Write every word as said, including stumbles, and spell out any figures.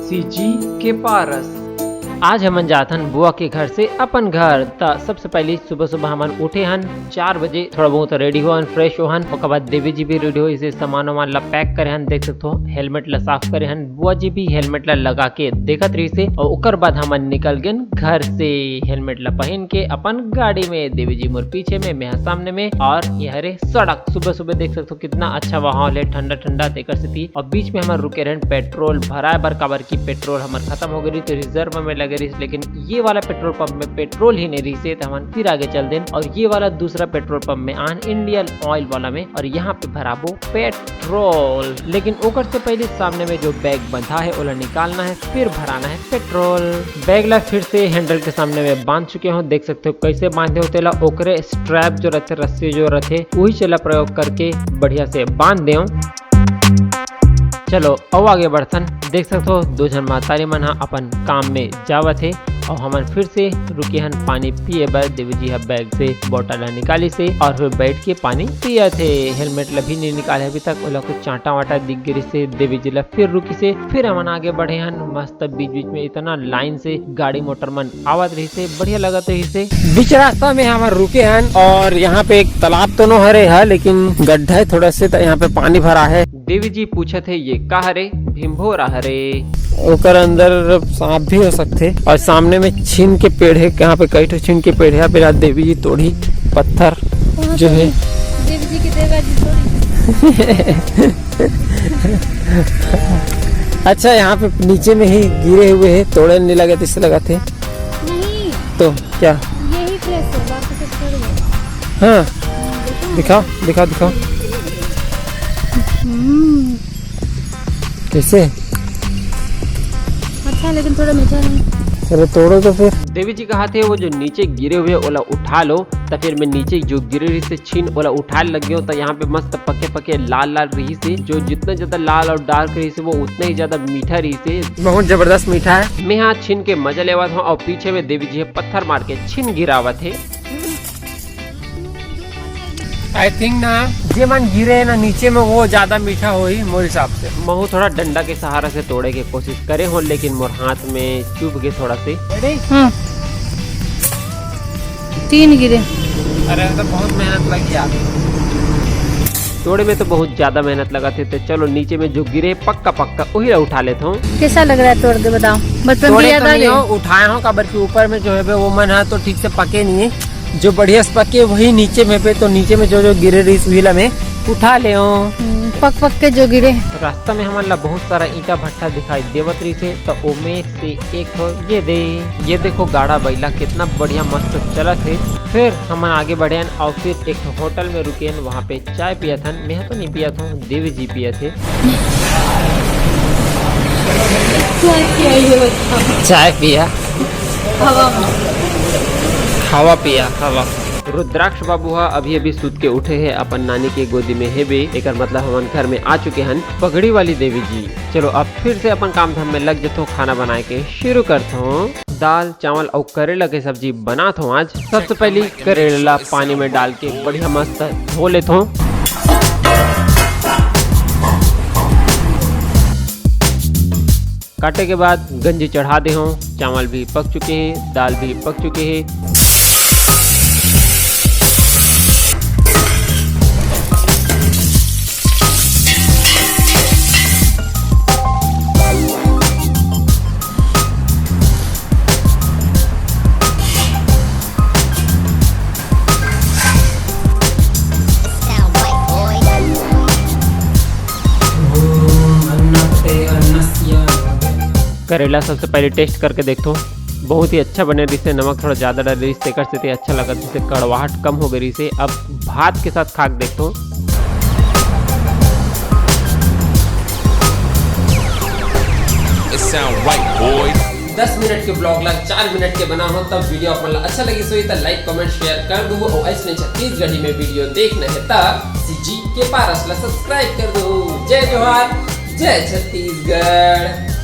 CG के पारस। आज हमन जात हन बुआ के घर से अपन घर। त सबसे पहले सुबह सुबह हमन उठे हन चार बजे, थोड़ा बहुत रेडी होहन, फ्रेश होहन, ओकर बाद देवी जी भी रेडी होइसे, सामान वामान ला पैक करे हन। देख सकथो हेलमेट ला साफ करे हन, बुआ जी भी हेलमेट ला लगा के देखत रहिसे और ओकर बाद हमन निकल गेन घर से हेलमेट ला पहन के अपन गाड़ी में। देवी जी मोर पीछे में, मैं सामने में, और ये हरे सड़क। सुबह सुबह देख सकथो कितना अच्छा माहौल है, ठंडा ठंडा, तेकर सेती। और बीच में हमन रुके रहन पेट्रोल भराए बर, काबर की पेट्रोल हमर खत्म हो गए रही, तो रिजर्व में लगे रही, लेकिन ये वाला पेट्रोल पंप में पेट्रोल ही नहीं रही से, तो हमन फिर आगे चल देन। और ये वाला दूसरा पेट्रोल पंप में आन, इंडियन ऑयल वाला में, और यहाँ पे भराबो पेट्रोल। लेकिन ओकर से पहले सामने में जो बैग बंधा है, ओला निकालना है, फिर भराना है पेट्रोल। बैग ला फिर से हैंडल के सामने में बांध चुके हो, देख सकते हो कैसे बांधे हो तेला। ओकरे स्ट्रैप जो रहते, रस्सी जो रहते, वही चला प्रयोग करके बढ़िया से बांध दे। चलो, अब आगे बढ़थन। देख सकते हो, दो झन महतारी मन ह अपन काम में जावत हे और हमन फिर से रुके हन पानी पिए बर। देवी जी ह बैग से बोतल ला निकालिस हे और फिर बैठ के पानी पियत हे। हेलमेट ला भी नहीं निकाले अभी तक, ओला कुछ चांटा वांटा दिख गे रहिस हे। देवी जी ला फिर रुकिस हे, फिर हमन आगे बढ़े हन। मस्त बीच बीच में इतना लाइन से गाड़ी मोटर मन आवत रहिस हे, बढ़िया लगत रहिस हे। बीच रास्ता में हमन रुके हन और यहाँ पे एक तालाब तो नो हरे ह, लेकिन गड्ढा है थोड़ा से, तो यहाँ पे पानी भरा है। देवी जी पूछत हे, "ये का हरे?" "भीमभोरा हरे।" ओकर अंदर सांप भी हो सकथे। और सामने में छीन के पेड़ है, यहाँ पे कई ठो छीन के पेड़ है। यहाँ पे आज देवी जी तोड़ी पत्थर जो है। देवी जी के देवर जी तोड़ी। अच्छा, यहाँ पे नीचे में ही गिरे हुए हैं, तोड़े नहीं लगे तो इससे लगाते हैं। नहीं। तो क्या? यही फ्रेश है, बाकी सब सड़ गए। हाँ, देखो। दिखाओ, दिखाओ, दिखाओ। हम्म। कैसे? अच्छा, लेकिन थोड़ा मीठा है। चलो, तोड़ो तो फिर। देवी जी कहा थे, "वो जो नीचे गिरे हुए, ओला उठा लो।" तो फिर मैं नीचे जो गिरे रहिस हे छीन, ओला उठाए लग गयो। तो यहाँ पे मस्त पके पके लाल लाल रहिस हे, जो जितना ज्यादा लाल और डार्क रहिस हे, वो उतना ही ज्यादा मीठा रहिस हे। बहुत जबरदस्त मीठा है। मैं यहाँ छीन के मजा लेवत हूँ और पीछे में देवी जी ह पत्थर मार के छीन गिरावत हे। I think ना, जे मन गिरे हे ना नीचे में, वो ज्यादा मीठा होही मोर हिसाब से। महू थोड़ा डंडा के सहारा से तोड़े के कोशिश करे हो, लेकिन मोर हाथ में चुभ गए थोड़ा से। Ready? हम्म। तीन गिरे। अरे, तो बहुत मेहनत लगी यार। तोड़े में तो बहुत ज्यादा मेहनत लगा थे, तो चलो नीचे में जो गिरे पक्का पक्का वही ला उठा लेता हूँ। कैसा लग रहा है तोड़ के, बताओ। बचपन की तोड़े याद तो आ नहीं गई? हो, उठाए हो, काबर के ऊपर में जो है वो मन है तो ठीक से पके नहीं है, जो बढ़िया से पके वही नीचे में पे, तो नीचे में जो जो गिरे रहिस वही ला मैं उठा ले हूँ। हम्म, पक पक के जो गिरे। रास्ता में हमन ला बहुत सारा ईंटा भट्ठा दिखाई देवत रहिस हे, तो ओमे से एक ठो ये दे, ये देखो गाड़ा बइला कितना बढ़िया मस्त चलत हे। फिर हमन आगे बढ़ेन और फिर एक ठो होटल में रुकेन, वहाँ पे चाय पियत हन। मैं तो नहीं पियत हूँ, देवी जी पियत हे। चाय पिया, ये बताओ। चाय पिया। हवा में। हवा पिया, हवा। रुद्राक्ष बाबू हा अभी अभी सूत के उठे हे, अपन नानी के गोदी में हेबे, एकर मतलब हमन घर में आ चुके हन। पगड़ी वाली देवी जी, चलो अब फिर से अपन काम धाम में लग जथो, खाना बनाए के शुरू करथो। दाल, चावल अउ करेला के सब्जी बनात हो आज। सबसे पहले करेला ला पानी में डाल के बढ़िया मस्त धो लेत हो। काटे के बाद गंजी चढ़ा दे हो। चावल भी पक चुके हैं, दाल भी पक चुके हैं। करेला सबसे पहले टेस्ट करके देखथो, बहुत ही अच्छा बने रहिस हे। नमक थोड़ा ज्यादा डरे रहिस, तेकर सेती अच्छा लगत रहिस हे, कड़वाहट कम हो गई रहिस हे। अब भात के साथ खा के देखथो। It sound right, boys। दस मिनट के ब्लॉग ला चार मिनट के बना हो, तब वीडियो आप मन ला अच्छा लगिस होही त लाइक, कमेंट, शेयर कर दू। और ऐसने छत्तीसगढ़ी में वीडियो देखना है त सीजी के पारस ला सब्सक्राइब कर दू। जय जोहार, जय छत्तीसगढ़।